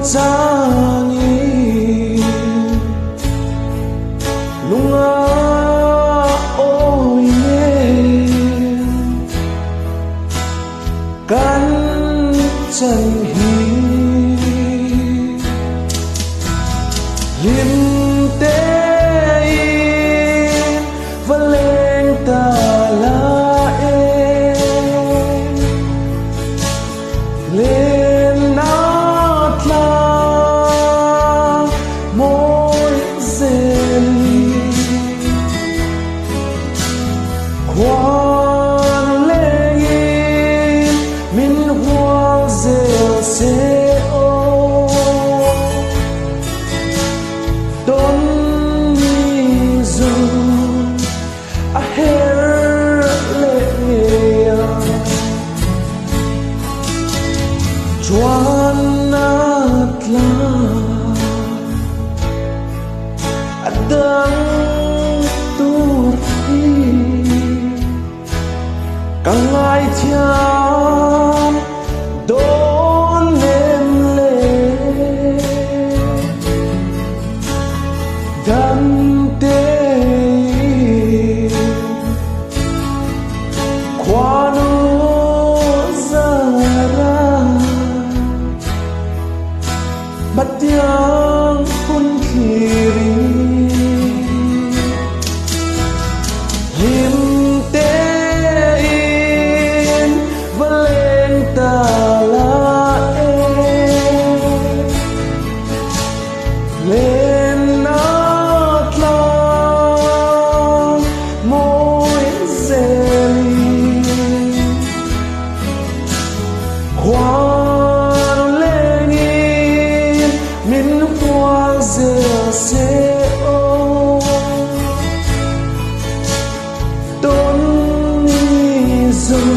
Changin lunga awi nen kan chan hi. Hlim tein va leng ta la e. Len na tlang mawi zeli. Khuan lengin min hual zel se aw. Tawn ni zun a her leh ngei ang. Chuan na tlang a dang tur hi ka ngaithiam dawn em le. Dam tein khuanu zara hmatiang hun thlir in hlim tein va leng ta la e. Len na tlang mawi zelin khuanu lengin min hual zel se aw. Tawn ni zun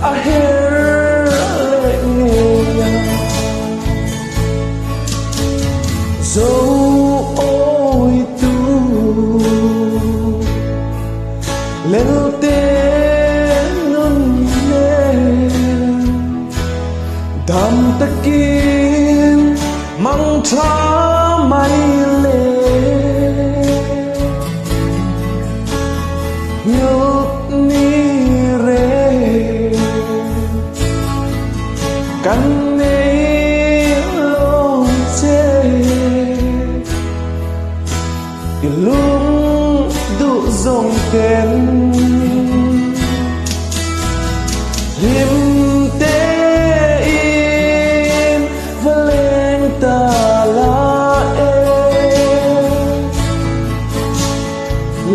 a her leh ngei ang. Zo awi tu lelte nun nen dam takin mangtha mai le. Nghilh ni reng kan nei lo che. I lung duh zawng ten hlim tein va leng ta la e.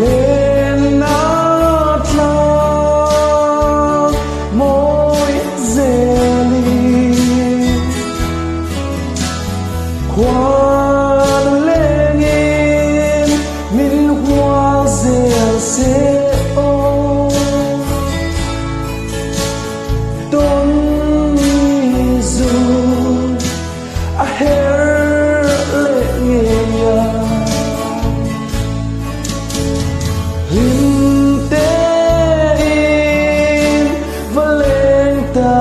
Len na tlang mawi zelin khuanu lengin min hual zel se aw. Tawn ni zun a her leh ngei ang. Hlim tein va leng ta.